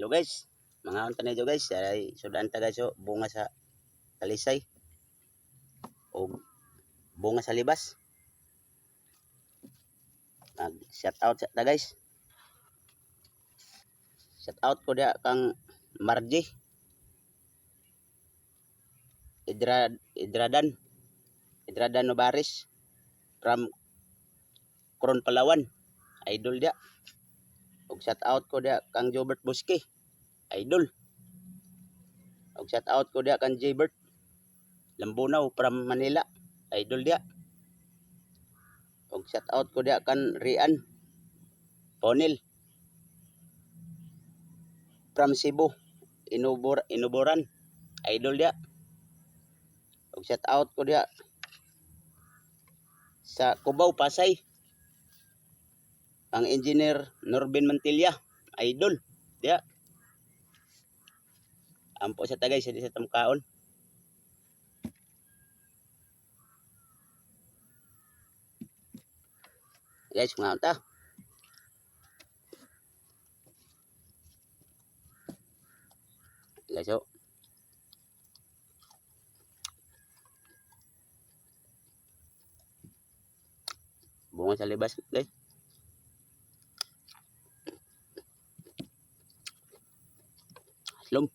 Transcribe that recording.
Hello guys, mga unta ninyo guys, ay sudan ta guys, oh, bunga sa talisay o bunga sa libas. Nag shout out sa ta guys. Shout out ko diha kang Margie Idra Idradan Idradan Novares from Coron, Palawan. Idol dia. Ug shout out ko diha kang Jobert Bosque. Idol. Ug shout out ko diha kang Jbert Lambunaw from Manila. Idol dia. Ug shout out ko diha kan Rian Ponil from Cebu. Inuboran. Idol dia. Ug shout out ko diha sa Cubao, Pasay. Ang Engineer Norbin Mantilla, idol. Diya. Ampo sa tagay sa di sa tamkaon. Guys, mga ta. Guys, oh. Bunga sa libas, guys. Aslom.